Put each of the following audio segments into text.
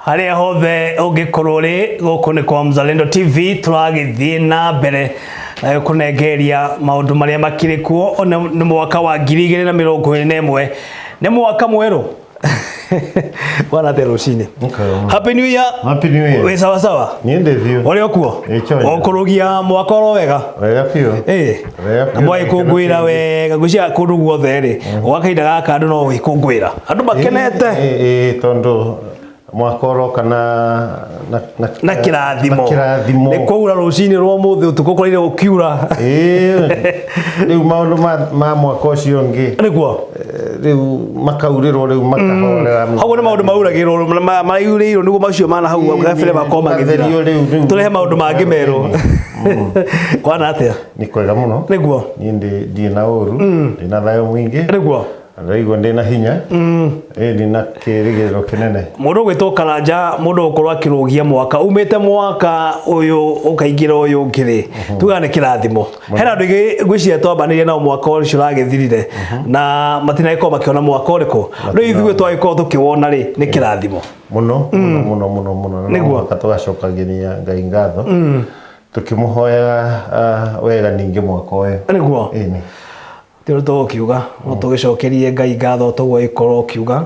Harĩa hothe ũngĩkorwo ũrĩ, gũkũ nĩ kwa Mzalendo TV, tũragĩthiĩ na mbere na gũkũnengeria maũndũ marĩa makĩrĩ kuo. Ona nĩ mwaka wa 2021, nĩ mwaka mwerũ. Bwana atĩa rũcinĩ? Okay. Happy New Year. Happy New Year. Wĩ sawa sawa? Niĩ ndĩ biũ. Ũrĩ o kuo? Ĩ, chonjo. Ũkũrũgia mwaka oro wega? Wega biũ. Ĩ. Wega Na biũ. mwagĩkũngũĩra wega, ngwĩciria kũndũ guothe rĩ, gwa kahinda gaka andũ no gũgĩkũngũĩra. Andũ makenete. Ĩ, ĩ, tondũ mwaka ũroka na Na kĩrathimo. Na kĩrathimo. Nĩ kwaura rũcinĩ rwa ũmũthĩ, ũtukũ kũraire gũkiura. Ĩ, rĩu maũndũ ma mwaka ũcio ũngĩ Nĩguo. Rĩu makaurĩrwo, rĩu makahorera. Hau nĩ maũndũ mauragĩrwo, maraurĩirwo nĩguo macio mana hau gabere makorwo magĩthira. Magatherio rĩu. Tũrehe maũndũ mangĩ merũ. Kwana atĩa? Nĩ kwega mũno. Nĩguo. Niĩ ndirĩ na ũru, ndĩ na thayũ mũingĩ. Nĩguo. Ndaigua ndĩ na hinya. Ĩ, ndĩ na kĩĩrĩgĩrĩro kĩnene. Mũndũ ũgwĩtwo Karanja, mũndũ ũgũkorwo akĩrũgia mwaka, umĩte mwaka ũyũ ũkaingĩra ũyũ ũngĩ rĩ, tugaga nĩ kĩrathimo. Hena andũ aingĩ ngwĩciria twambanĩirie nao mwaka ũcio ũragĩthirire na matinagĩkorwo makĩona mwaka ũrĩkũ. Rĩu ithuĩ twagĩkorwo tũkĩwona rĩ, nĩ kĩrathimo. Mũno mũno mũno mũno mũno. Na no mũhaka tũgacokagĩria Ngai ngatho tũkĩmũhoyaga wega ningĩ mwaka ũyũ. Nĩguo. Ĩni. Ti ũndũ tũgũkiuga, no tũgĩcokerie Ngai ngatho toguo ĩkorwo ũkiuga,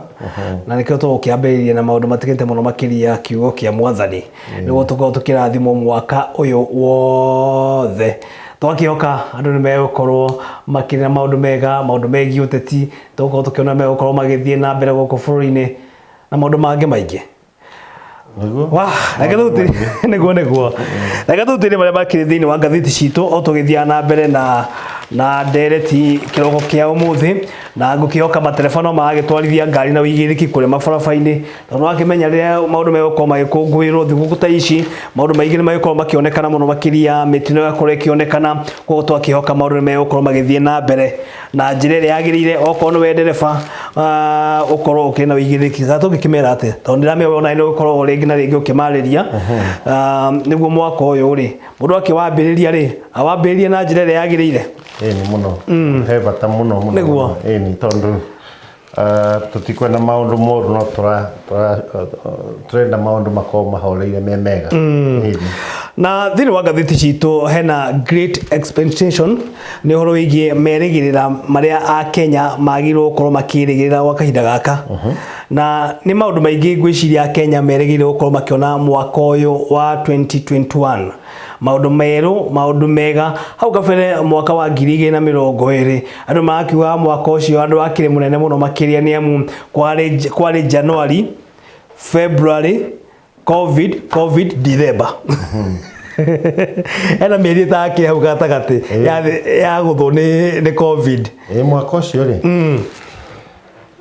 na nĩkĩo tũgũkĩambĩrĩria na maũndũ matiganĩte mũno makĩria kiugo kĩa Mwathani, nĩguo tũkorwo tũkĩrathimwo mwaka ũyũ wothe. Twakĩhoka andũ nĩ megũkorwo makĩrĩ na maũndũ mega, maũndũ megiĩ ũteti, tũgũkorwo tũkĩona megũkorwo magĩthiĩ na mbere gũkũ bũrũri-inĩ na maũndũ mangĩ maingĩ. Nĩguo. Wah, reke tũtĩrie nĩguo reke tũtĩrie marĩa makĩrĩ thĩinĩ wa ngathĩti citũ o tũgĩthiaga na mbere na ndereti kĩroko kĩa ũmũthĩ, na ngũkĩhoka matereba no maragĩtwarithia ngari na ũigĩrĩrĩki kũrĩa mabarabara-inĩ, tondũ wakĩmenya rĩrĩa maũndũ megũkorwo magĩkũngũĩrwo thigũkũ ta ici, maũndũ maingĩ nĩ magĩkorwo makĩonekana mũno makĩria, mĩtino ĩgakorwo ĩkĩonekana. Koguo twakĩhoka maũndũ nĩ megũkorwo magĩthiĩ na mbere na njĩra ĩrĩa yagĩrĩire. Okorwo nĩwe ndereba, ũkorwo ũkĩrĩ na ũigĩrĩrĩki. Kana tũngĩkĩmera atĩa, tondũ ndĩramenya we ona nĩ ũkoragwo rĩngĩ na rĩngĩ ũkĩmarĩria, nĩguo mwaka ũyũ rĩ, mũndũ akĩwambĩrĩria rĩ, awambĩrĩrie na njĩra ĩrĩa yagĩrĩire? Ĩni mũno. He bata mũno mũno. Nĩguo. Mũno. Ĩni, tondũ tũtikwenda maũndũ moru, no tũrenda maũndũ makorwo mahoreire me mega. Ĩni. Na thĩinĩ wa ngathĩti citũ hena Great Expectation, nĩ ũhoro wĩgiĩ merĩgĩrĩra marĩa Akenya magĩrĩirwo gũkorwo makĩrĩgĩrĩra gwa kahinda gaka, na nĩ maũndũ maingĩ ngwĩciria Akenya merĩgĩrĩire gũkorwo makĩona mwaka ũyũ wa 2021, maũndũ merũ, maũndũ mega. Hau kabere mwaka wa 2020, andũ marakiugaga mwaka ũcio andũ akĩrĩ mũnene mũno makĩria, nĩ amu kwarĩ January, February, Covid, December, ena mĩeri ĩtakĩrĩ hau gatagatĩ ya gũthwo nĩ Covid. Ĩ, mwaka ũcio rĩ,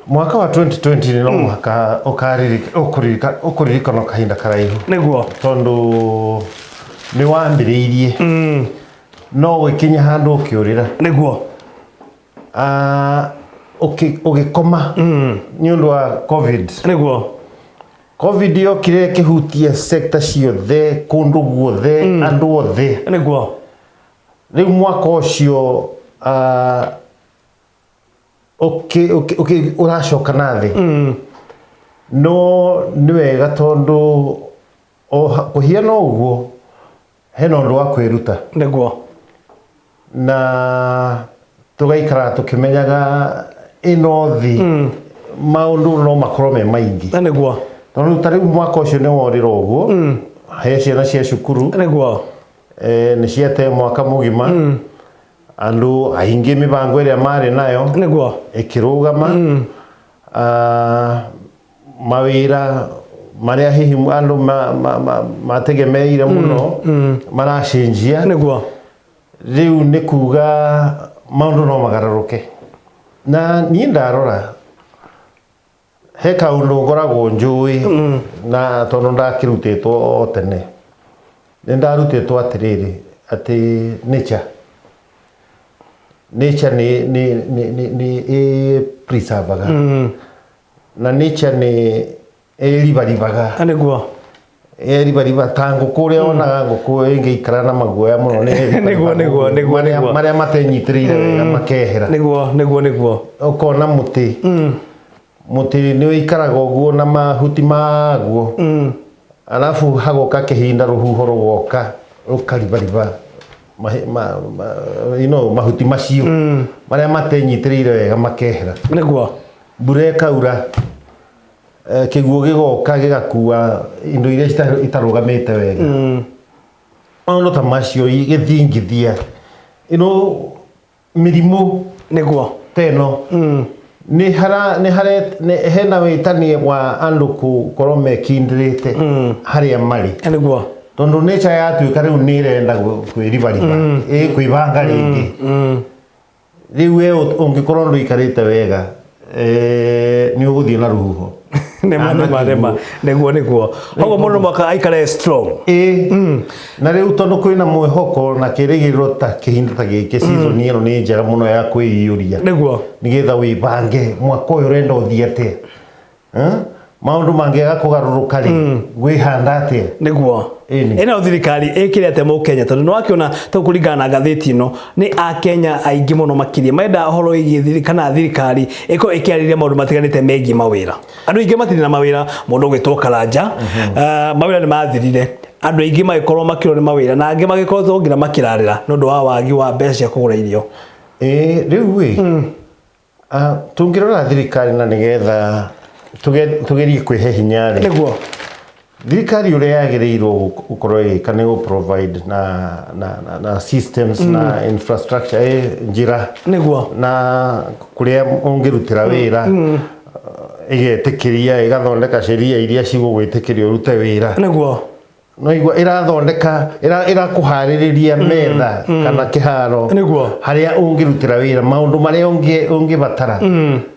mwaka wa 2020 no mũhaka ũkũririkanwo kahinda karaihu, tondũ nĩ wambĩrĩirie no ũgĩkinya handũ ũkĩũrĩra. Ũgĩkoma nĩ ũndũ wa Covid. Covid yokire ĩkĩhutia sector ciothe, kũndũ guothe, andũ othe. Rĩu mwaka ũcio ũracoka na thĩ, no nĩ wega tondũ kũhiana ũguo hena ũndũ wa kwĩruta, na tũgaikara tũkĩmenyaga ĩno thĩ maũndũ no makorwo me maingĩ, tondũ ta rĩu mwaka ũcio nĩ worĩra ũguo, he ciana cia cukuru nĩ ciate mwaka mũgima, andũ aingĩ mĩbango ĩrĩa marĩ nayo ĩkĩrũgama. Mawĩra marĩa hihi andũ mategemeire mũno maracenjia. Rĩu nĩ kuga maũndũ no magarũrũke, na niĩ ndarora he kaũndũ ngoragwo njũĩ, na tondũ ndakĩrutĩtwo o tene, nĩ ndarutĩtwo atĩrĩrĩ, atĩ nature nĩ ĩ preservaga, na nature nĩ ĩribaribaga. Ĩribariba ta ngũkũ, ũrĩa wonaga ngũkũ ĩngĩikara na maguoya mũno nĩ ĩribaribaga ũguo. Marĩa matenyitĩrĩire wega makehera. Nĩguo nĩguo nĩguo Ũkona mũtĩ. Mũtĩ nĩ ũikaraga ũguo na mahuti maguo, alafu hagoka kĩhinda rũhuho rũgoka rũkaribariba mahuti macio marĩa matenyitĩrĩire wega makehera. Mbura ĩkaura, kĩguũ gĩgoka gĩgakua indo iria itarũgamĩte wega. Maũndũ ta macio gĩthingithia mĩrimũ ta ĩno nĩ hara nĩ hare nĩ- hena wĩtani wa andũ gũkorwo mekindĩrĩte harĩa marĩ. Tondũ nature yatuĩka rĩu nĩ ĩrenda kwĩribariba, ĩkwĩbanga rĩngĩ. Rĩu we ũngĩkorwo ndũikarĩte wega, nĩ ũgũthiĩ na rũhuho. Nĩma. Kana Nĩma nĩma. kĩguũ. Nĩguo koguo mũndũ mwaka aikare strong. Ĩĩ, na rĩu tondũ kwĩna mwĩhoko na kĩrĩgĩrĩro ta kĩhinda ta gĩkĩ, season ĩno nĩ njega mũno ya kwĩiyũria nĩgetha wĩbange mwaka ũyũ ũrenda ũthiĩ atĩa. Eh? Maũndũ mangĩaga kũgarũrũka rĩ, ngwĩhanda atĩa? Ĩni. Ĩno thirikari ĩkĩre atĩa mũkenya? Tondũ nĩ wakĩona tondũ kũringana na ngathĩti ĩno nĩ akenya aingĩ mũno makĩria marenda ũhoro wĩgiĩ kana thirikari ĩkorwo ĩkĩarĩria maũndũ matiganĩte megiĩ mawĩra. Andũ aingĩ matirĩ na mawĩra, mũndũ ũgwĩtwo Karanja. Mawĩra nĩ mathirire, andũ aingĩ magĩkorwo makĩrwo nĩ mawĩra, na angĩ magĩkorwo nginya makĩrarĩra nĩ ũndũ wa wagi wa mbeca cia kũgũra irio. Ĩĩ, rĩu ĩ tũngĩrora thirikari na nĩgetha tũgerie kwĩhe hinya rĩ, thirikari ũrĩa yagĩrĩirwo gũkorwo ĩgĩka nĩ gũ provide na systems na infrastructure, njĩra na kũrĩa ũngĩrutĩra wĩra, ĩgetĩkĩria, ĩgathondeka sheria iria cigũgwĩtĩkĩria ũrute wĩra. No igua ĩrathondeka, ĩrakũharĩrĩria metha kana kĩharo harĩa ũngĩrutĩra wĩra, maũndũ marĩa ũngĩbatara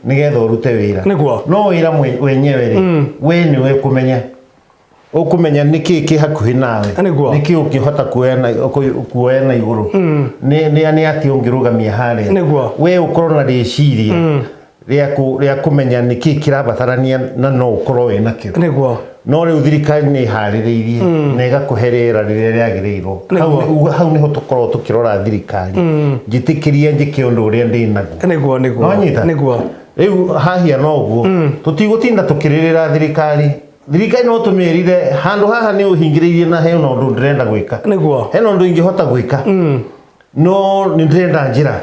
nĩgetha ũrute wĩra. No wĩra wenyewe rĩ, we nĩwe ũkũmenya, ũkũmenya nĩkĩĩ kĩ hakuhĩ nawe, nĩkĩĩ ũngĩhota kuoya na igũrũ, nĩ atĩa ũngĩrũgamia harĩa. We ũkorwo na rĩciria rĩa kũmenya nĩkĩĩ kĩrabatarania na no ũkorwo wĩ nakĩo. No rĩu thirikari nĩ ĩharĩrĩirie na ĩgakũhe rĩera rĩrĩa rĩagĩrĩirwo. Hau nĩho tũkoragwo tũkĩrora thirikari, njĩtĩkĩria njĩke ũndũ ũrĩa ndĩ naguo. Nĩwanyita? Rĩu hahia no ũguo tũtigũtinda tũkĩrĩrĩra thirikari. Thirikari no tũmĩrire handũ haha nĩ ũhingĩrĩirie na hena ũndũ ndĩrenda gwĩka, hena ũndũ ingĩhota gwĩka, no nĩ ndĩrenda njĩra,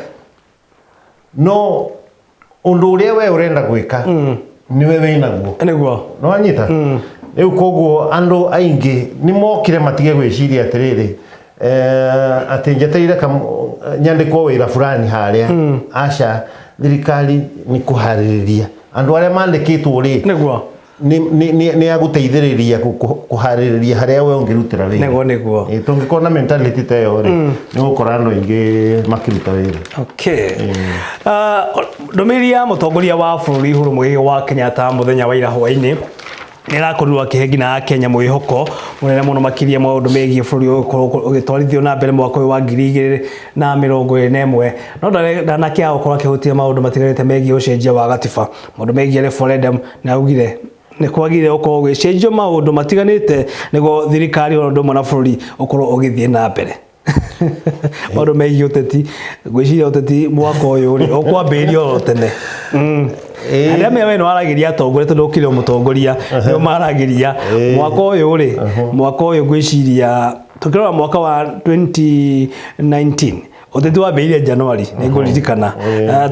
no ũndũ ũrĩa we ũrenda gwĩka nĩwe wĩ naguo. Nĩwanyita? Rĩu koguo andũ aingĩ nĩ mokire matige gwĩciria atĩrĩrĩ, atĩ njetereire nyandĩkwo wĩra fulani harĩa. Aca, thirikari nĩ kũharĩrĩria andũ arĩa mandĩkĩtwo rĩ, nĩ agũteithĩrĩria kũharĩrĩria harĩa we ũngĩrutĩra wĩra. Nĩguo. Tũngĩkorwo na mentality ta ĩyo rĩ, nĩ ũgũkora andũ aingĩ makĩruta wĩra. Okay. Ndũmĩrĩri ya mũtongoria wa bũrũri Uhuru Muigai wa Kenyatta mũthenya wa ira hwaĩ-inĩ nĩ ĩrakorirwo akĩhe nginya Akenya mwĩhoko mũnene mũno makĩria maũndũ megiĩ bũrũri ũyũ gũkorwo ũgĩtwarithio na mbere mwaka ũyũ wa 2021, no ndanakĩaga gũkorwo akĩhutia maũndũ matiganĩte megiĩ ũcenjia wa gatiba, maũndũ megiĩ referendum, na augire nĩ kwagĩrĩire gũkorwo gũgĩcenjio maũndũ matiganĩte nĩguo thirikari ona ũndũ ũmwe na bũrũri ũkorwo ũgĩthiĩ na mbere. Maũndũ megiĩ ũteti, ngwĩciria ũteti mwaka ũyũ rĩ ũkwambĩrĩria oro tene. Arĩa me we nĩwaragĩria atongoria, tondũ ũkĩrĩ o mũtongoria nĩo maragĩria mwaka ũyũ rĩ, mwaka ũyũ ngwĩciria tũkĩrora mwaka wa 2019 ũteti wambĩrĩirie January, nĩ ngũririkana.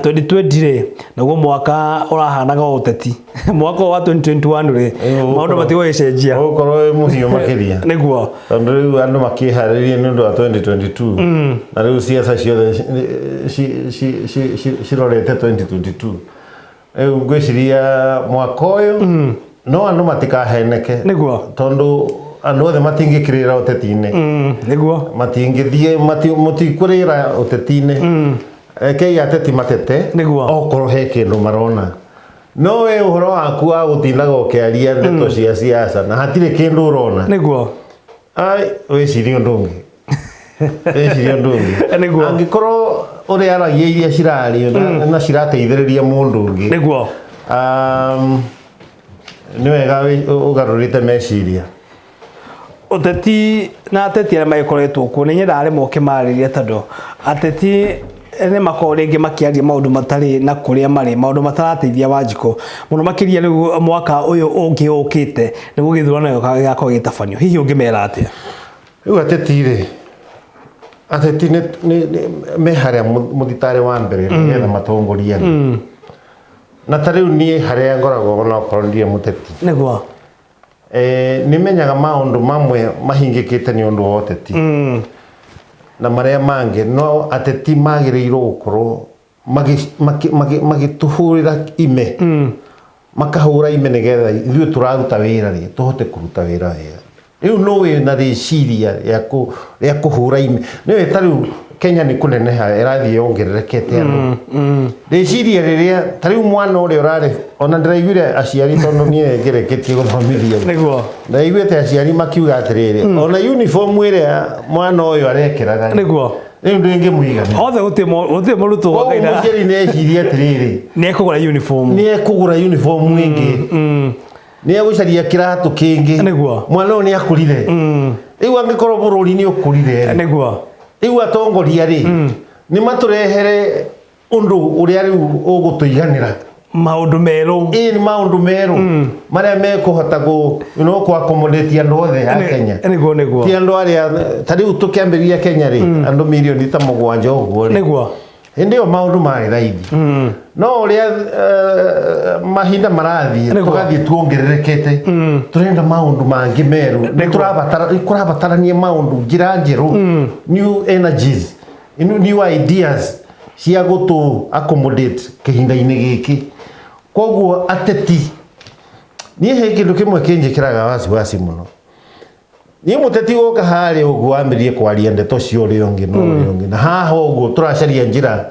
2020 rĩ, naguo mwaka ũrahanaga o ũteti. Mwaka ũyũ wa 2021 rĩ, maũndũ matigũgĩcenjia. Ũgũkorwo wĩ mũhiũ makĩria. Tondũ rĩu andũ makĩharĩria nĩ ũndũ wa 2022, na rĩu ciaca ciothe cirorete 2022. Rĩu ngwĩciria mwaka ũyũ no andũ matikaheneke. Tondũ andũ othe matingĩkĩrĩra ũteti-inĩ. Matingĩthiĩ, mũtikũrĩra ũteti-inĩ. Rekei ateti matete. Okorwo he kĩndũ marona. No we ũhoro waku wa gũtindaga ũkĩaria ndeto cia siasa na hatirĩ kĩndũ ũrona. Ai, wĩcirie ũndũ ũngĩ. Wĩcirie ũndũ ũngĩ. Angĩkorwo ũrĩa aragia iria cirario na cirateithĩrĩria mũndũ ũngĩ. Nĩ wega ũgarũrĩte meciria. Ũteti na ateti arĩa magĩkoretwo kuo nĩ nyendaga rĩmwe ũkĩmarĩria, tondũ ateti Nĩ makorwo rĩngĩ makĩaria maũndũ matarĩ na kũrĩa marĩ, maũndũ matarateithia Wanjikũ mũno makĩria rĩu mwaka ũyũ ũngĩ ũkĩte nĩguo gĩthurano gĩgakorwo gĩgĩtabanio. Hihi ũngĩmera atĩa? Rĩu ateti rĩ, ateti nĩ me harĩa mũthitarĩ wa mbere nĩgetha matongorie andũ. Na ta rĩu niĩ harĩa ngoragwo onokorwo ndirĩ mũteti. Nĩguo. Nĩ menyaga maũndũ mamwe mahingĩkĩte nĩ ũndũ wa ũteti na marĩa mangĩ no ateti magĩrĩirwo gũkorwo magĩtũhũrĩra ime, makahũra ime nĩgetha ithuĩ tũraruta wĩra rĩ tũhote kũruta wĩra wega. Rĩu no wĩ na rĩciria rĩa kũhũra ime, nĩũĩ ta rĩu Kenya nĩ kũneneha ĩrathiĩ yongererekete andũ. Rĩciria rĩrĩa ta rĩu mwana ũrĩa ũrarĩ ona ndĩraiguire aciari tondũ niĩ ngereketie gũthomithia. Nĩguo. Ndaiguĩte aciari makiuga atĩrĩrĩ, ona uniform ĩrĩa mwana ũyũ arekĩraga rĩ, Nĩguo. rĩu ndĩngĩmũigana. Othe gũtirĩ mũrutwo Koguo wakaina mũciari nĩ ecirie atĩrĩrĩ, nĩ ekũgũra uniform. Nĩ ekũgũra uniform ĩngĩ. Nĩ egũcaria kĩratũ kĩngĩ. Nĩguo. Mwana ũyũ nĩ akũrire. Rĩu angĩkorwo bũrũri nĩ ũkũrire rĩ, Nĩguo. Rĩu atongoria rĩ, nĩ matũrehere ũndũ ũrĩa rĩu ũgũtũiganĩra. Maũndũ merũ. Ĩĩ, nĩ maũndũ merũ marĩa mekũhota kũ you know, kũ accommodate andũ othe a Kenya. Nĩguo nĩguo. Ti andũ arĩa ta rĩu tũkĩambĩrĩria Kenya rĩ, andũ mirioni ta 7 ũguo rĩ. Nĩguo. Hĩndĩ ĩyo maũndũ marĩ raithi. No ũrĩa mahinda marathiĩ, tũgathiĩ tuongererekete, tũrenda maũndũ mangĩ merũ. Nĩ kũrabatarania maũndũ, njĩra njerũ, new energies, new ideas cia gũtũ accommodate kĩhinda-inĩ gĩkĩ. Koguo ateti, niĩ he kĩndũ kĩmwe kĩnjĩkĩraga wasiwasi mũno. Niĩ mũteti gũka harĩa ũguo ambĩrĩrie kwaria ndeto cia ũrĩa ũngĩ na ũrĩa ũngĩ, na haha ũguo tũracaria njĩra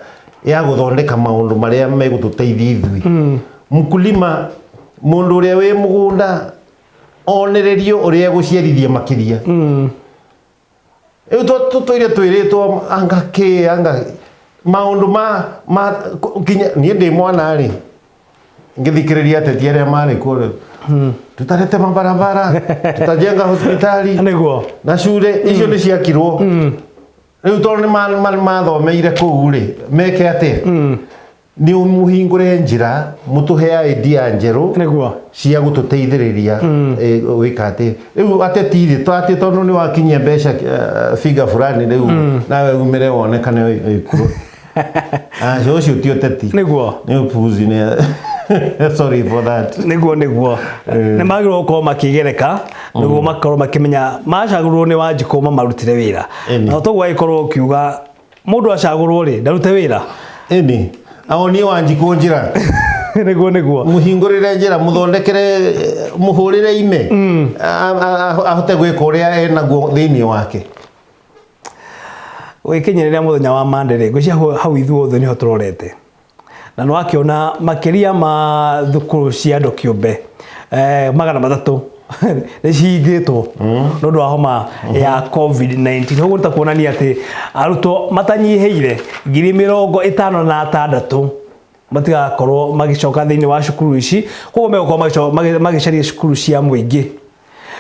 ya gũthondeka maũndũ marĩa megũtũteithia ithuĩ. Mkulima, mũndũ ũrĩa wĩ mũgũnda onererio ũrĩa egũciarithia makĩria. Rĩu tũtũire twĩrĩtwo anga kĩ, anga maũndũ ma nginya niĩ ndĩ mwana rĩ, ngĩthikĩrĩria ateti arĩa marĩ kuo rĩ, tutalete mabarabara, tutajenga hospitali Nĩguo. na cure icio nĩ ciakirwo. Rĩu tondũ nĩ mathomeire kũu rĩ, meke atĩa? Nĩ mũhingũre njĩra, mũtũhe idea njerũ Nĩguo. cia gũtũteithĩrĩria, gwĩka atĩ rĩu ateti rĩ, atĩ tondũ nĩ wakinyia mbeca figure fulani rĩu nawe umĩre wonekane wĩ kuo. Aca, ũcio ti ũteti. Nĩguo. Nĩ ũpuzi, nĩ sorry for that. Nĩguo nĩguo. Nĩ magĩrĩirwo gũkorwo makĩgereka nĩguo makorwo makĩmenya macagũrwo nĩ Wanjikũ mamarutĩre wĩra. Na toguo agĩkorwo ũkiuga mũndũ acagũrwo rĩ ndarute wĩra. Ĩni. Aonie Wanjikũ njĩra. Nĩguo nĩguo. Mũhingũrĩre njĩra, mũthondekere, mũhũrĩre ime. Ahote gwĩka ũrĩa enaguo thĩinĩ wake. Gũgĩkinyĩrĩra mũthenya wa Monday rĩ, ngwĩciria hau ithuothe nĩho tũrorete. Na nĩwakĩona makĩria ma thukuru cia andũ kĩũmbe, 300 nĩ cihingĩtwo nĩ ũndũ wa homa ya COVID-19. Ũguo nĩ ta kuonania atĩ arutwo matanyihĩire 56,000 matigakorwo magĩcoka thĩinĩ wa cukuru ici, koguo megũkorwo magĩcaria cukuru cia mũingĩ.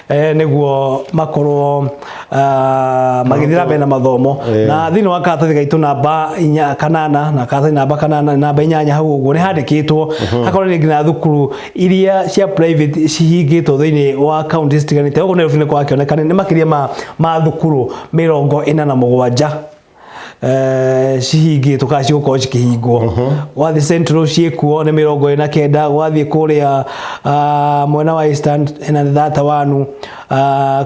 Nĩguo makorwo magĩthiĩ na mbere na mathomo. Na thĩinĩ wa karatathi gaitũ namba inya kanana na karatathi namba kanana namba inyanya hau ũguo nĩ handĩkĩtwo hakorwo nĩ nginya thukuru iria cia private cihingĩtwo thĩinĩ wa county citiganĩte. Ũguo Nairobi nĩ kwakĩoneka nĩ makĩria ma thukuru 47 cihingĩtwo kana cigũkorwo cikĩhingwo. Gwathiĩ Central ciĩkuo nĩ 29, gwathiĩ kũrĩa mwena wa Eastern ena 31,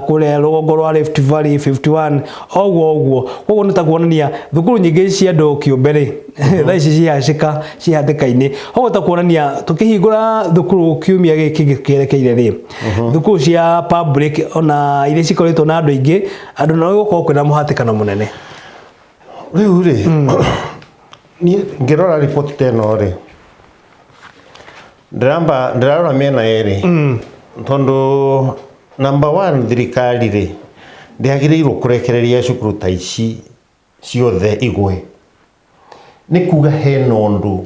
kũrĩa rũgongo rwa Rift Valley 51, oguo oguo. Koguo nĩ ta kuonania thukuru nyingĩ cia andũ kĩũmbe rĩ, thaa ici cihacĩka ciĩ hatĩka-inĩ. Koguo ta kuonania tũkĩhingũra thukuru kiumia gĩkĩ kĩerekeire rĩ, thukuru cia public ona iria cikoretwo na andũ aingĩ, andũ no gũkorwo kwĩna mũhatĩkano mũnene. Rĩu rĩ, niĩ ngĩrora riboti ta ĩno rĩ, ndĩrarora mĩena ĩrĩ. Tondũ number one, thirikari rĩ, ndĩagĩrĩirwo kũrekereria cukuru ta ici ciothe igwe. Nĩ kuga hena ũndũ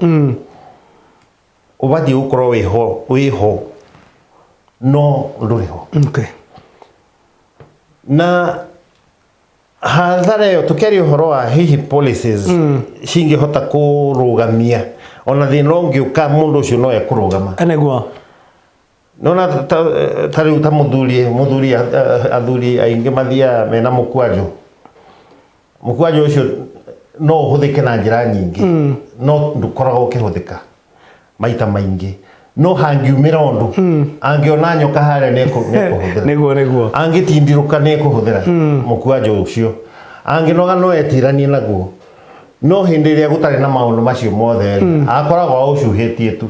ũbatiĩ gũkorwo wĩho, no ndũrĩ ho. Na Hathara ĩyo, tũkĩaria ũhoro wa hihi policies cingĩhota kũrũgamia ona thĩna ũngĩũka, mũndũ ũcio no ekũrũgama. Nona ta rĩu ta mũthuri athuri aingĩ mathiaga mena mũkwanjũ. Mũkwanjũ ũcio no ũhũthĩke na njĩra nyingĩ, no ndũkoragwo ũkĩhũthĩka maita maingĩ, no hangiumĩra ũndũ, angĩona nyoka harĩa, nĩekũhũthĩra. Nĩguo nĩguo. Angĩtindirũka, nĩekũhũthĩra mũkwanjũ ũcio. Angĩnoga, no etiranie naguo. No hĩndĩ ĩrĩa gũtarĩ na maũndũ macio mothe rĩ, akoragwo aũcuhĩtie tu.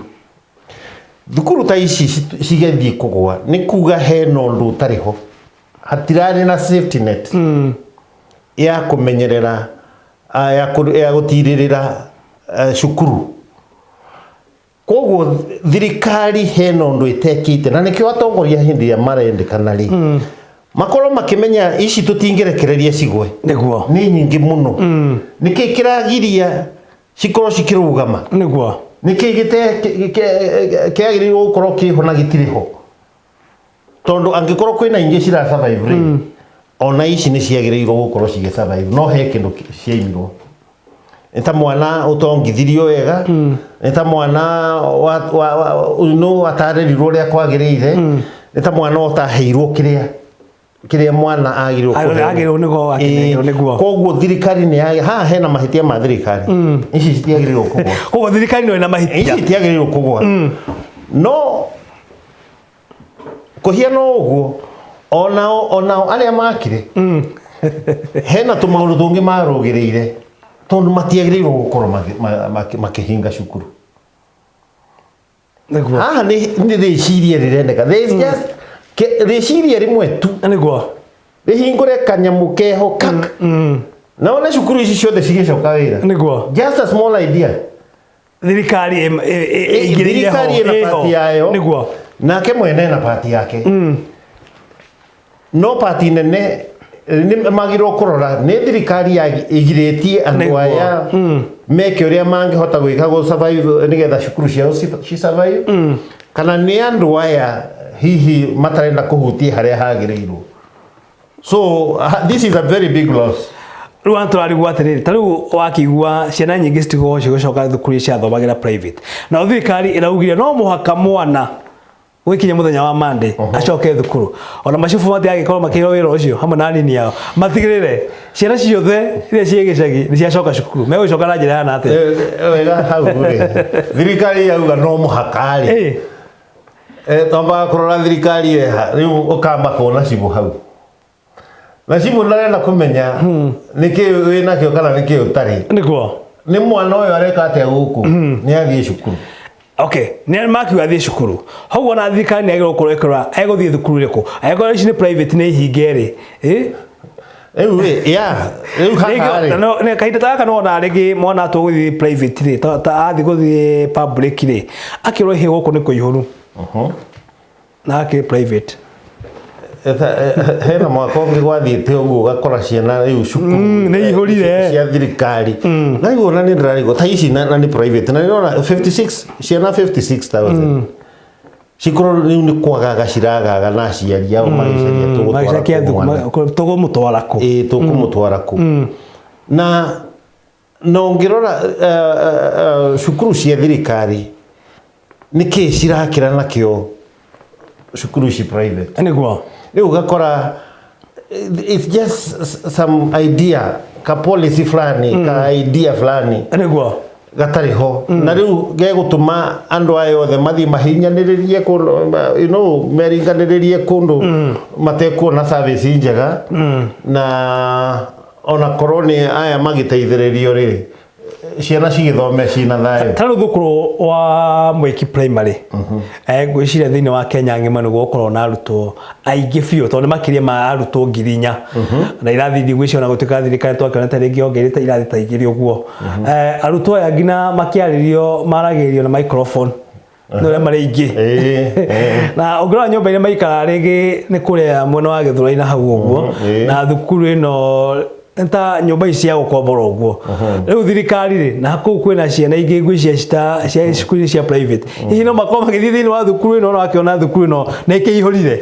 Thukuru ta ici cigĩthiĩ kũgwa, nĩ kuga hena ũndũ ũtarĩ ho, hatirarĩ na safety net ya kũmenyerera, ya gũtirĩrĩra cukuru. Koguo thirikari hena ũndũ ĩtekĩte, na nĩkĩo atongoria hĩndĩ ĩrĩa marendekana rĩ, makorwo makĩmenya ici tũtingĩrekereria cigwe. Nĩ nyingĩ mũno. Nĩkĩ kĩragiria cikorwo cikĩrũgama? Nĩkĩ kĩagĩrĩirwo gũkorwo kĩho na gĩtirĩ ho? Tondũ angĩkorwo kwĩna ingĩ cira survive rĩ, ona ici nĩ ciagĩrĩirwo gũkorwo cigĩ survive, no he kĩndũ ciaimirwo. Nĩ ta mwana ũtongithirio wega, nĩ ta mwana no atarĩrirwo ũrĩa kwagĩrĩire, nĩ ta mwana ũtaheirwo kĩrĩa mwana agĩrĩirwo kũheo. Agĩrĩirwo nĩguo akĩnengerwo, nĩguo. Koguo thirikari nĩ haha hena mahĩtia ma thirikari. Ici citiagĩrĩirwo kũgwa. Koguo thirikari no ĩna mahĩtia. Ici itiagĩrĩirwo kũgwa, no kũhiana ũguo, onao arĩa makire hena tũmaũndũ tũngĩ marũgĩrĩire, tondũ matiagĩrĩirwo gũkorwo makĩhinga cukuru. Haha nĩ rĩciria rĩrendeka. There is just rĩciria rĩmwe tu rĩhingũre kanyamũ keho kak na one cukuru ici ciothe cigĩcoka wĩra. Just a small idea. Thirikari ĩingĩrĩire ho. Thirikari ĩna ĩho. pati yayo. Nake mwene ena pati yake, no pati nene nĩ magĩrĩirwo kũrora nĩ thirikari ĩgirĩtie andũ aya meke ũrĩa mangĩhota gwĩka gũ survive nĩgetha cukuru ciao ci survive, kana nĩ andũ aya hihi matarenda kũhutia harĩa hagĩrĩirwo. So this is a very big loss. Rĩu antũ tũrarigwo atĩrĩrĩ, ta rĩu wakĩigua ciana nyingĩ citigũkorwo cigĩcoka thukuru iria ciathomagĩra private, nao thirikari ĩraugire no mũhaka mwana gũgĩkinya mũthenya wa Monday acoke thukuru. Ona macibũ matigagĩkorwo makĩheo wĩra ũcio hamwe na anini ao matigĩrĩre ciana ciothe iria ciĩ gĩcagi nĩ ciacoka cukuru. Megũcoka na njĩra yana atĩa? Wega, hau rĩ, thirikari yauga no mũhaka rĩ, twambaga kũrora thirikari ĩha. Rĩu ũkamba kuona cibũ hau, na cibũ ndarenda kũmenya nĩkĩ wĩ nakĩo kana nĩkĩ ũtarĩ. Nĩ mwana ũyũ areka atĩa gũkũ, nĩ athiĩ cukuru. Okay, nĩ makiuga athiĩ cukuru hau, ona thirikari nĩ yagĩrĩirwo gũkorwo ĩkĩrora egũthiĩ thukuru ĩrĩkũ. Angĩkorwo ici nĩ private nĩ ihinge rĩ, Rĩu rĩ, ya rĩu haha rĩ. Kahinda ta gaka nĩwona rĩngĩ mwana atua gũthiĩ private rĩ, ta athiĩ gũthiĩ public rĩ, akĩrwo ihe gũkũ nĩ kũihũru na akĩrĩ private. Hena mwaka ũngĩ gwathiĩte ũguo, ũgakora ciana rĩu cukuru Nĩ ihũrire. Cia thirikari, na rĩu ona nĩ ndĩrarigwo ta ici na nĩ private, na nĩndĩrona 56 ciana, 56,000 cikorwo rĩu nĩ kwagaga ciragaga na aciari ao magĩcaria tũgũtwara magĩcakia kũ mwana. Tũgũmũtwara kũ? Ĩĩ, tũkũmũtwara kũ? Na ũngĩrora cukuru cia thirikari, nĩ kĩĩ cirakĩra nakĩo cukuru ici private? Rĩu ũgakora it's just some idea, ka policy fulani, ka idea fulani gatarĩ ho, na rĩu gegũtũma andũ aya othe mathiĩ mahinyanĩrĩrie kũndũ, meringanĩrĩrie kũndũ matekuona service njega. Na ona korwo nĩ aya magĩteithĩrĩrio rĩ, ciana cigĩthome cina thayũ. Ta rĩu thukuru wa Mwiki Primary, ngwĩciria thĩinĩ wa Kenya ng'ima nĩguo ũkorwo na arutwo aingĩ biũ, tondũ nĩ makĩria ma arutwo 4,000 na irathi ngwĩciria ona gũtuĩka thirikari twakĩona ta rĩngĩ yongereire irathi ta 2 ũguo. Arutwo aya nginya makĩarĩrio maragĩrĩrio na microphone nĩ ũrĩa marĩ aingĩ. Ĩĩ. Na ũngĩrora nyũmba iria maikaraga rĩngĩ nĩ kũrĩa mwena wa Gĩthũrai na hau ũguo. Na thukuru ĩno nĩ ta nyũmba ici cia gũkombora ũguo. Rĩu thirikari rĩ, na kũu kwĩna ciana ingĩ ngwĩciria cita cia cukuru cia private, hihi no makorwo magĩthiĩ thĩinĩ wa thukuru ĩno, na wakĩona thukuru ĩno nĩ ĩkĩihũrire.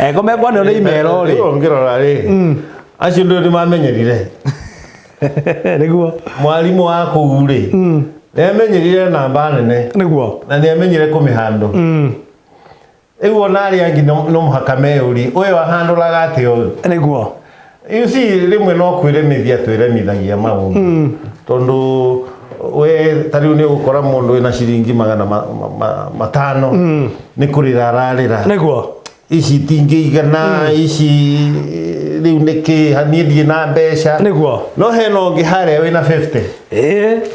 Eko mekwanĩrwo nĩ imero rĩ. Rĩu ũngĩrora rĩ, Acio ndũ nĩ mamenyerire. Nĩguo. Mwarimũ wa kũu rĩ, nĩ amenyerire namba nene. Nĩguo. Na nĩ amenyire kũmĩhandũ. Rĩu ona arĩa angĩ no mũhaka meyũrie, ũyũ ahandũraga atĩa ũyũ? Nĩguo. You see, rĩmwe no kwĩremithia twĩremithagia maũndũ. Tondũ we ta rĩu nĩ ũgũkora mũndũ wĩna ciringi magana 500 nĩ kũrĩra ararĩra. Nĩguo. Ici itingĩigana, ici rĩu nĩkĩ, niĩ ndirĩ na mbeca. Nĩguo. No hena ũngĩ harĩa wĩna 50.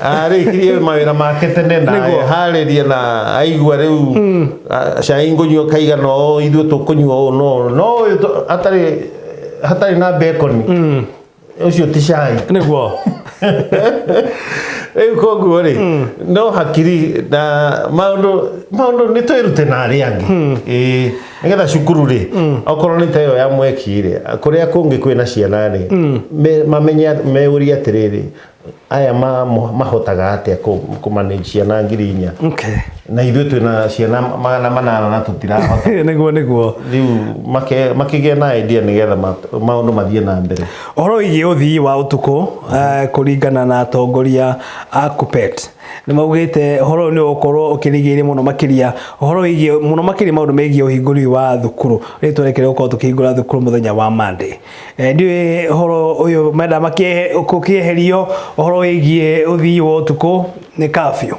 Arĩkirie mawĩra make tene na Nĩguo. harĩria na aigua rĩu cai ngũnyua kaigana ũũ, ithuĩ tũkũnyua ũũ no no ũyũ hatarĩ hatarĩ na bacon ũcio ti cai. Nĩguo. Rĩu koguo rĩ, no hakiri na maũndũ maũndũ nĩ twĩrute na arĩa angĩ. Ĩĩ, nĩgetha cukuru rĩ, okorwo nĩ ta ĩyo ya mweki rĩ, kũrĩa kũngĩ kwĩna ciana rĩ, mamenye meurie atĩrĩrĩ, aya mahotaga atĩa kũ manage ciana 4,000? Na ithuĩ twĩna ciana 800 na tũtirahota. Nĩguo, nĩguo. Rĩu makĩgĩa na idea nĩgetha maũndũ mathiĩ na mbere. Ũhoro wĩgiĩ ũthii wa ũtukũ, kũringana na atongoria a Kuppet, nĩ maugĩte ũhoro ũyũ nĩ ũgũkorwo ũkĩrigĩrĩria mũno makĩria ũhoro wĩgiĩ mũno makĩria maũndũ megiĩ ũhingũri wa thukuru. Rĩu twerekeire gũkorwo tũkĩhingũra thukuru mũthenya wa Monday. Ndiũĩ ũhoro ũyũ menda gũkĩeherio ũhoro wĩgiĩ ũthii wa ũtukũ nĩ curfew.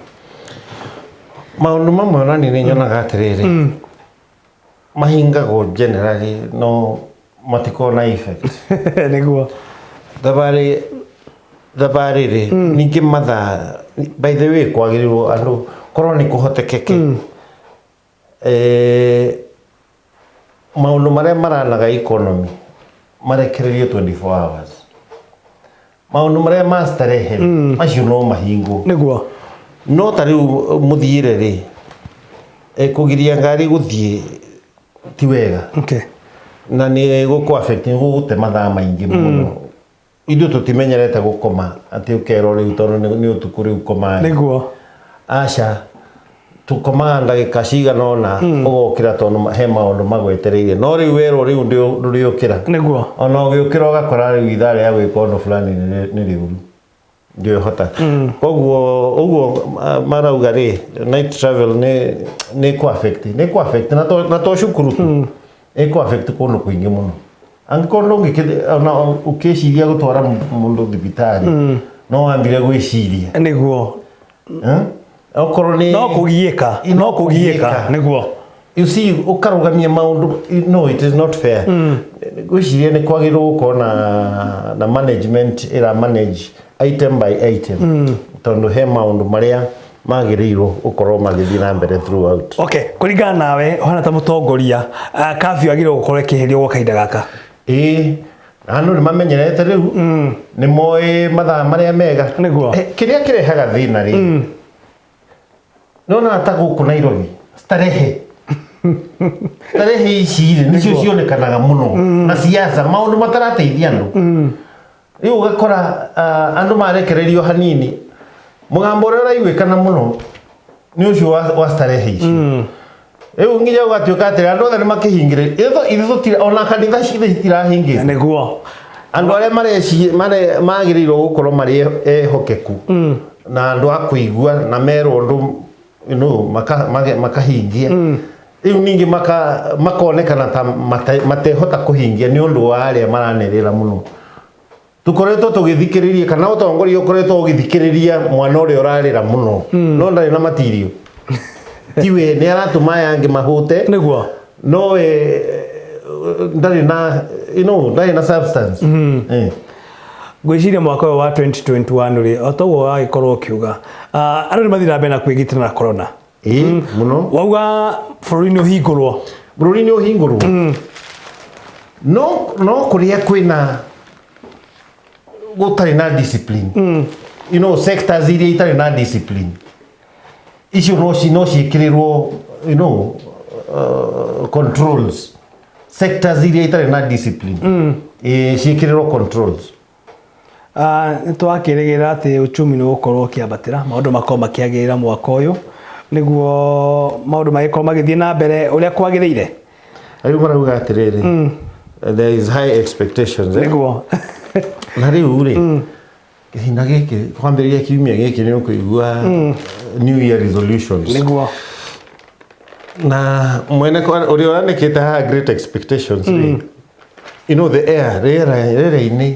Maũndũ mamwe ona niĩ nĩ nyonaga atĩrĩrĩ, mahingagwo generally no matikoragwo na effect. Nĩguo. Thabarĩ thabarĩ rĩ, ningĩ mathaa, by the way, kwagĩrĩirwo andũ korwo nĩ kũhotekeke, maũndũ marĩa maranaga economy marekererio 24 hours. Maũndũ marĩa ma starehe macio no mahingwo. Nĩguo. No ta rĩu mũthiĩre rĩ, kũgiria ngari gũthiĩ ti wega. Na nĩ gũkũ affect, nĩ gũgũte mathaa maingĩ mũno. Ithuĩ tũtimenyerete gũkoma atĩ ũkerwo rĩu tondũ nĩ ũtukũ rĩu koma. Nĩguo. Aca, tũkomaga ndagĩka cigana ũna, ũgokĩra tondũ he maũndũ magwetereire. No rĩu werwo rĩu ndũrĩũkĩra. Nĩguo. Ona ũgĩũkĩra ũgakora rĩu ithaa rĩa gwĩka ũndũ fulani nĩ rĩũru. Ndũhota. Koguo ũguo marauga rĩ, night travel nĩ kũ affect, nĩ kũ affect na to cukuru tu. Ĩ kũ affect kũndũ kũingĩ mũno. Angĩkorwo ndũngĩkĩ, ona ũkĩciria gũtwara mũndũ thibitarĩ, no wambire gwĩciria. Nĩguo. Okorwo nĩ No kũgiĩka, no kũgiĩka, nĩguo. You see, ũkarũgamia maũndũ, no, it is not fair. Ngwĩciria nĩ kwagĩrĩirwo gũkorwo na management ĩra manage item by item. Tondũ he maũndũ marĩa magĩrĩirwo gũkorwo magĩthiĩ na mbere throughout. Okay, kũringana nawe, ũhana ta mũtongoria, curfew yagĩrĩirwo gũkorwo ĩkĩeherio gwa kahinda gaka? Ĩĩ, andũ nĩ mamenyerete rĩu, nĩ moĩ mathaa marĩa mega. Nĩguo. Kĩrĩa kĩrehaga thĩna rĩ, nĩwonaga ta gũkũ Nairobi, starehe. Starehe ici rĩ, nĩcio cionekanaga mũno. Na siasa, maũndũ matarateithia andũ. Rĩu ũgakora, andũ marekererio hanini, mũgambo ũrĩa ũraiguĩkana mũno nĩ ũcio wa starehe ici. Rĩu nginya ũgatuĩka atĩrĩ, andũ othe nĩ makĩhingĩrĩria. Ithuĩ tũtira, ona kanitha citũ citirahingĩte. Nĩguo. Andũ arĩa magĩrĩirwo gũkorwo marĩ ehokeku na andũ a kũigua na merwo ũndũ, you know, makahingia. Rĩu ningĩ makonekana ta matehota kũhingia nĩ ũndũ wa arĩa maranĩrĩra mũno. Tũkoretwo tũgĩthikĩrĩria, kana ũtongoria ũkoretwo ũgĩthikĩrĩria mwana ũrĩa ũrarĩra mũno, no ndarĩ na matirio. Tiwe nĩ aratũma aya angĩ mahũte. Nĩguo. No we ndarĩ na, you know, ndarĩ na substance. Ngwĩciria mwaka ũyũ wa 2021 rĩ, o toguo wagĩkorwo ũkiuga, andũ nĩ mathiĩ na mbere na kwĩgitĩra na corona. Ĩĩ, mũno. Wauga bũrũri nĩ ũhingũrwo. Bũrũri nĩ ũhingũrwo. No kũrĩa kwĩna gũtarĩ na discipline. You know, sectors iria itarĩ na discipline. Icio no ciĩkĩrĩrwo, you know, controls. Sectors iria itarĩ na discipline. Ciĩkĩrĩrwo controls. Nĩ twakĩrĩgĩrĩra atĩ uchumi nĩ ũgũkorwo ũkĩambatĩra, maũndũ makorwo makĩagĩrĩra mwaka ũyũ, nĩguo maũndũ magĩkorwo magĩthiĩ na mbere ũrĩa kwagĩrĩire. Rĩu marauga atĩrĩrĩ, There is high expectations, eh? Nĩguo. Na rĩu rĩ, kĩhinda gĩkĩ, kwambĩrĩria kiumia gĩkĩ, nĩ ũkũigua new year resolutions. Na mwene ũrĩa ũrandĩkĩte haha great expectations rĩ, you know the air, rĩera, rĩera-inĩ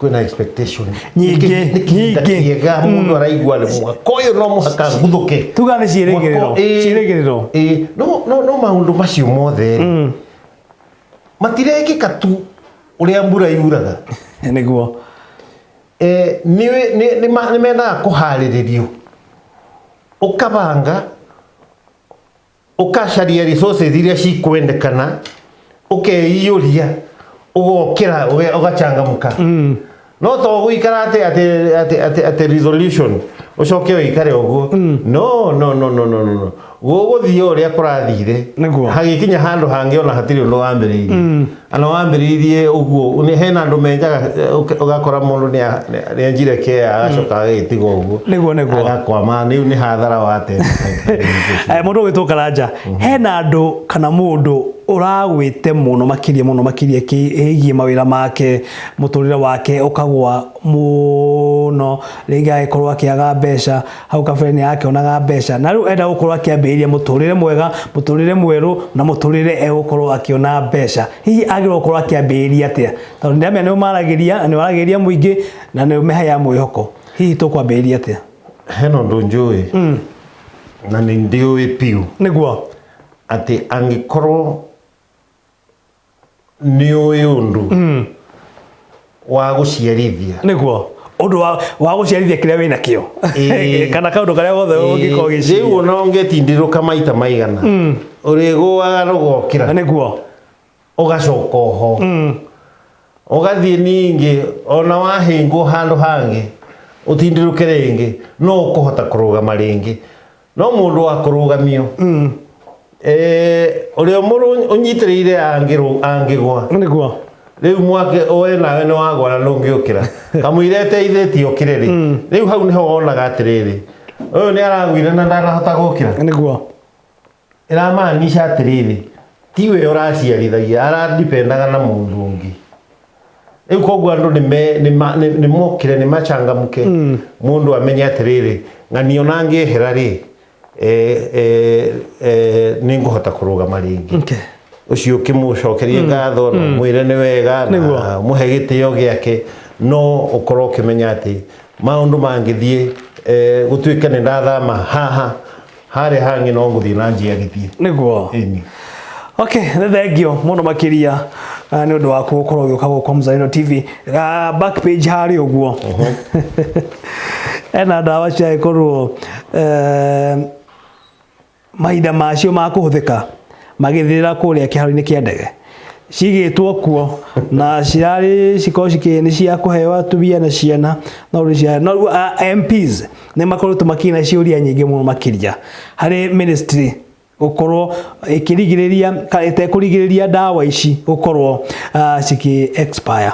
kwĩna expectation Nyingĩ, Nĩ kĩhinda nyingĩ. kĩega, mũndũ araigua nĩ mwaka ũyũ no mũhaka nguthũke. Tuga nĩ ciĩrĩgĩrĩro. Ciĩrĩgĩrĩro. Ĩĩ, no maũndũ macio mothe rĩ, matirekĩka tu ũrĩa mbura yuraga. Nĩ mendaga kũharĩrĩrio, ũkabanga, ũkacaria resources iria cikwendekana, ũkeiyũria, ũgokĩra, ũgachangamka. No to gũikara atĩ resolution ũcoke ũikare ũguo. No, no, no, no, no, no, no, gũgũthiĩ o ũrĩa kũrathire. Hagĩkinya handũ hangĩ ona hatirĩ ũndũ wambĩrĩirie, ana wambĩrĩirie ũguo. Hena andũ menjaga, ũgakora mũndũ nĩ anjire kea, agacoka agagĩtiga ũguo. Nĩguo, nĩguo. Agakwama, rĩu nĩ hathara wate. Mũndũ ũgwĩtwo Karanja, hena andũ kana mũndũ ũragwĩte mũno makĩria, mũno makĩria, ĩgiĩ mawĩra make, mũtũrĩre wake ũkagwa mũno, rĩngĩ agĩkorwo akĩaga mbeca, hau kabere nĩ akĩonaga mbeca, na rĩu enda gũkorwo akĩambĩrĩria mũtũrĩre mwega, mũtũrĩre mwerũ, na mũtũrĩre egũkorwo akĩona mbeca. Hihi agĩrĩirwo gũkorwo akĩambĩrĩria atĩa? Tondũ nĩndĩramenya nĩ ũmaragĩria, nĩ waragĩria mũingĩ na nĩ ũmĩheaga mwĩhoko. Hihi tũkwambĩrĩria atĩa? Hena ũndũ njũĩ na nĩ ndĩũĩ biũ, atĩ angĩkorwo nĩ ũĩ ũndũ wa gũciarithia, Nĩguo, ũndũ wa gũciarithia kĩrĩa wĩna kĩo, kana kaũndũ karĩa gothe ũngĩkorwo rĩu ũgĩciria. Ona ũngĩtindirũka maita maigana, ũrĩgũaga rũgokĩra. Ũgacoka oho, ũgathiĩ ningĩ, ona wahĩngwo handũ hangĩ, ũtindirũke rĩngĩ, no ũkũhota kũrũgama rĩngĩ. No mũndũ wa kũrũgamio, ũrĩa ũnyitĩrĩire angĩgwa, rĩu mwake we nawe nĩ wagwa na ndũngĩũkĩra, kamũira ĩteithĩtie ũkĩre rĩ, rĩu hau nĩho wonaga atĩrĩrĩ, ũyũ nĩ aragwire na ndanahota gũkĩra. Ĩramaanisha atĩrĩrĩ, tiwe ũraciarithagia, aradipendaga na mũndũ ũngĩ. Rĩu koguo andũ nĩ mokĩre, nĩ machangamke, mũndũ amenye atĩrĩrĩ, ng'ani ona ngĩehera rĩ, nĩ ngũhota kũrũgama rĩngĩ. Ũcio ũkĩmũcokerie ngatho na mwĩre nĩ wega na mũhe gĩtĩo gĩake, no ũkorwo ũkĩmenya atĩ maũndũ mangĩthiĩ, gũtuĩke nĩ ndathama haha, harĩa hangĩ no ngũthiĩ na njiarithie. Ĩni. Okay, nĩ thengio mũno makĩria nĩ ũndũ waku gũkorwo ũgĩũka gũkũ Mzalendo TV. Back page harĩa ũguo ena ndawa ciagĩkorwo mahinda macio ma kũhũthĩka magĩthirĩra kũrĩa kĩharo-inĩ kĩa ndege, cigĩtwo kuo na cirarĩ cikorwo cikĩ nĩ cia kũheo atumia na ciana, no rĩu no rĩu, MPs nĩ makoretwo makĩina ciũria nyingĩ mũno makĩria harĩ ministry gũkorwo ĩkĩrigĩrĩria kana ĩtekũrigĩrĩria ndawa ici gũkorwo cikĩ expire.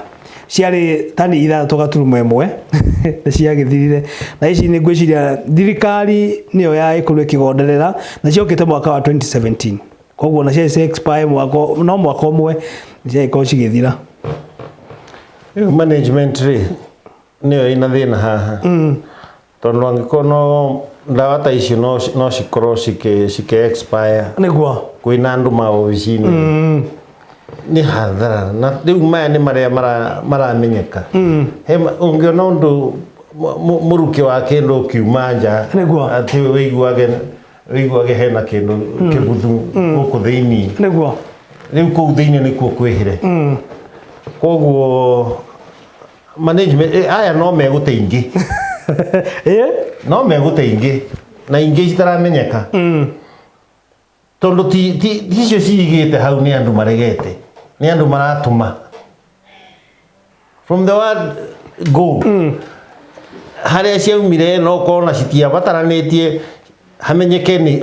Ciarĩ tani 6.1, nĩ ciagĩthirire, na ici nĩ ngwĩciria thirikari nĩyo yagĩkorwo ĩkĩgonderera na ciokĩte mwaka wa 2017, koguo na ciarĩ expire mwaka, no mwaka ũmwe nĩ ciagĩkorwo cigĩthira. Rĩu management rĩ, nĩyo ĩna thĩna haha, tondũ angĩkorwo no ndawa ta icio no cikorwo cikĩ expire kwĩna andũ maobici-inĩ, nĩ hathara. Na rĩu maya nĩ marĩa maramenyeka. Ũngĩona ũndũ mũrukĩ wa kĩndũ ũkiuma nja, atĩ wĩiguage hena kĩndũ kĩbuthu gũkũ thĩinĩ. Rĩu kũu thĩinĩ nĩkuo kwĩhĩre. Koguo management, aya no megũte ingĩ. No megũte ingĩ na ingĩ citaramenyeka, tondũ ti icio cigĩte hau nĩ andũ maregete, nĩ andũ maratũma from the word go. Harĩa ciaumire no korwo na citiabataranĩtie hamenyeke nĩ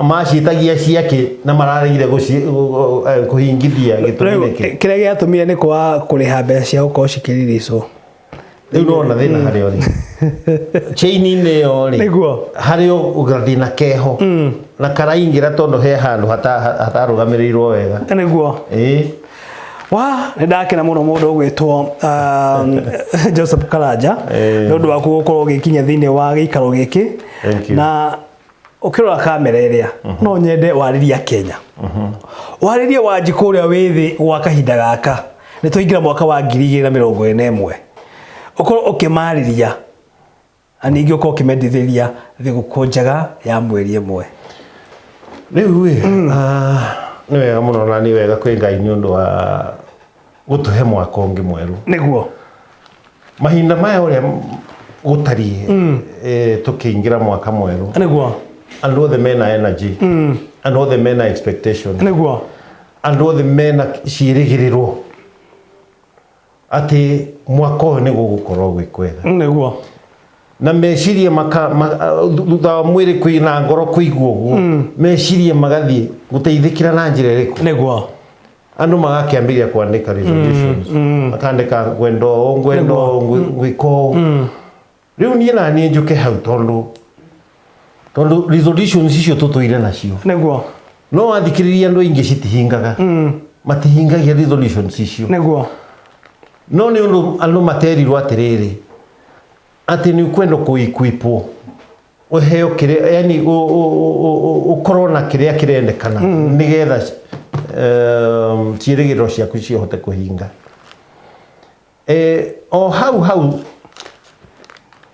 maciĩtagia ciake na mararegire kũhingithia gĩtũmi. Rĩu nĩkĩ? Kĩrĩa gĩatũmire nĩ kwaga kũrĩha mbeca cia gũkorwo cikĩriricwo. Rĩu nĩwona thĩna harĩa ũrĩ chain-inĩ ĩyo rĩ, harĩ o gathĩna keho na karaingĩra, tondũ he handũ hatarũgamĩrĩirwo wega. Ĩĩ. Wa nĩ ndakena mũno mũndũ ũgwĩtwo Joseph Karanja nĩ ũndũ waku gũkorwo ũgĩkinya thĩinĩ wa gĩikaro gĩkĩ. Thank you. Na ũkĩrora kamera ĩrĩa, no nyende warĩria Kenya, warĩrie Wanjikũ ũrĩa wĩ thĩ gwa kahinda gaka nĩ twaingĩra mwaka wa 2021, ũkorwo ũkĩmarĩria na ningĩ ũkorwo ũkĩmendithĩria thigũkũ njega ya mweri ĩmwe. Rĩu ĩ, nĩ wega mũno na nĩ wega kwĩ Ngai nĩ ũndũ wa gũtũhe mwaka ũngĩ mwerũ. Mahinda maya ũrĩa gũtariĩ, tũkĩingĩra mwaka mwerũ, andũ othe mena energy, andũ othe mena expectation, andũ othe mena ciĩrĩgĩrĩro atĩ mwaka ũyũ nĩ gũgũkorwo gwĩ kwega. Na meciria maka thutha wa mwĩrĩ kwĩ na ngoro kũigua ũguo, meciria magathiĩ gũteithĩkĩra na njĩra ĩrĩkũ. Andũ magakĩambĩrĩria kwandĩka resolutions, makandĩka ngwenda ũũ, ngwenda ũũ, ngwĩka ũũ. Rĩu niĩ na niĩ njũke hau tondũ resolutions icio tũtũire nacio, no wathikĩrĩria andũ aingĩ citihingaga, matihingagia resolutions icio. No nĩ ũndũ andũ materirwo atĩrĩrĩ, atĩ nĩ ũkwenda kũ-equipwo, ũheo kĩrĩa, yani ũkorwo na kĩrĩa kĩrendekana nĩgetha ciĩrĩgĩrĩro ciaku cihote kũhinga. O hau hau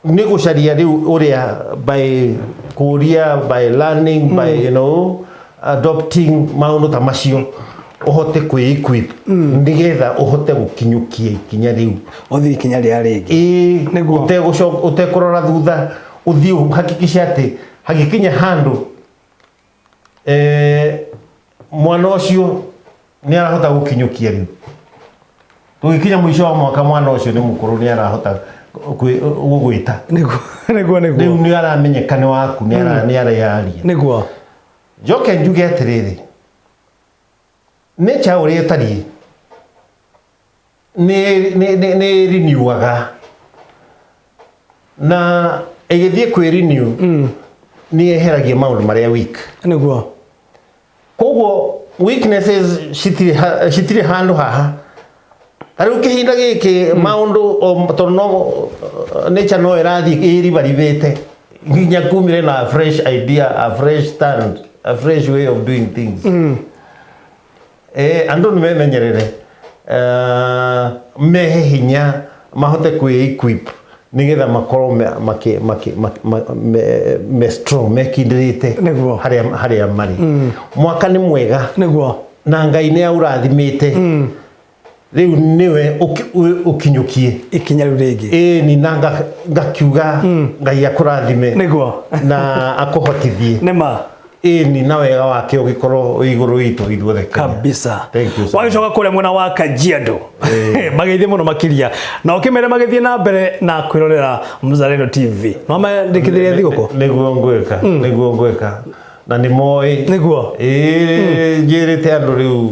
nĩ gũcaria rĩu ũrĩa by kũria, by learning, by adopting maũndũ ta macio, ũhote kwĩ-equip nĩgetha ũhote gũkinyũkia ikinya rĩu. Ũthiĩ ikinya rĩa rĩngĩ. Ĩĩ. Ũtekũrora thutha, ũthiĩ ũhakikice atĩ hagĩkinya handũ, mwana ũcio nĩ arahota gũkinyũkia. Rĩu tũgĩkinya mũico wa mwaka, mwana ũcio nĩ mũkũrũ, nĩ arahota gũgwĩta. Nĩguo nĩguo nĩguo Rĩu nĩ aramenyeka nĩ waku, nĩ areyaria. Njoke njuge atĩrĩrĩ, nature ũrĩa ĩtariĩ nĩ renewaga, na ĩgĩthiĩ kwĩ renew nĩ yeheragia maũndũ marĩa weak. Koguo weaknesses citirĩ handũ haha. Ta rĩu kĩhinda gĩkĩ maũndũ tondũ no nature no ĩrathiĩ ĩribaribĩte nginya kumire na a fresh idea, a fresh stand, a fresh way of doing things. Andũ nĩ memenyerere, mehe hinya mahote kwĩ equip nĩgetha makorwo me strong, mekindĩrĩte harĩa marĩ. Mwaka nĩ mwega na Ngai nĩ aũrathimĩte. Rĩu nĩwe ũkinyũkie ikinya rĩu rĩngĩ. Ĩĩ, ni na ngakiuga Ngai akũrathime na akũhotithie. Nĩ ma. Ĩni, na wega wake ũgĩkorwo wĩ igũrũ witũ ithuothe Kenya. Kabisa. Thank you so much. Wagĩcoka kũrĩa mwena wa Kajiado, magĩthiĩ mũno makĩria na ũkĩmere magĩthiĩ na mbere na kwĩrorera Mzalendo TV, no mandĩkithĩrie thigũkũ. Nĩguo ngwĩka na nĩ moĩ. Ĩĩ, njĩrĩte andũ rĩu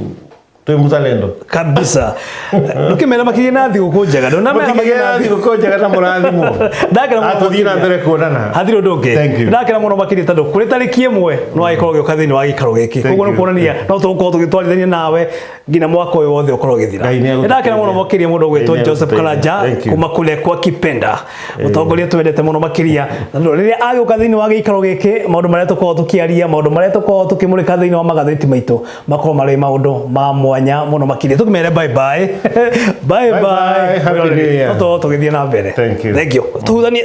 twĩ Mzalendo. Kabisa, ndũkĩmera makĩria na thigũkũ njega, ndũnamera Mũtikĩgĩe makĩria na na thigũkũ njega na mũrathimwo. Ndakena mũno. Ah, tũthiĩ na Makĩria. mbere kuonana. Hatirĩ ũndũ ũngĩ. Thank you. Ndakena mũno makĩria tondũ kũrĩ tarĩki 1 no agĩkorwo ũgĩũka thĩinĩ wa gĩikaro gĩkĩ. Thank Koguo nĩ you. kuonania no tũgũkorwo tũgĩtwarithania nawe nginya mwaka ũyũ wothe ũkorwo ũgĩthira. Ngai nĩ Nĩ ndakena mũno makĩria mũndũ ũgwĩtwo Ngai nĩ Joseph agũteithia. Karanja Thank you. kuma kũrĩa kwa Kipenda, mũtongoria twendete mũno makĩria. Na tondũ rĩrĩa agĩũka thĩinĩ wa gĩikaro gĩkĩ, maũndũ marĩa tũkoragwo tũkĩaria, maũndũ marĩa tũkoragwo tũkĩmũrĩka thĩinĩ wa magathĩti maitũ makorwo marĩ maũndũ ma mwanya mũno makĩria. Tũkĩmere bye bye bye. Bye bye. Happy New Year. No tũgĩthiĩ na mbere. Thank you. Thank you. Tũhutanie.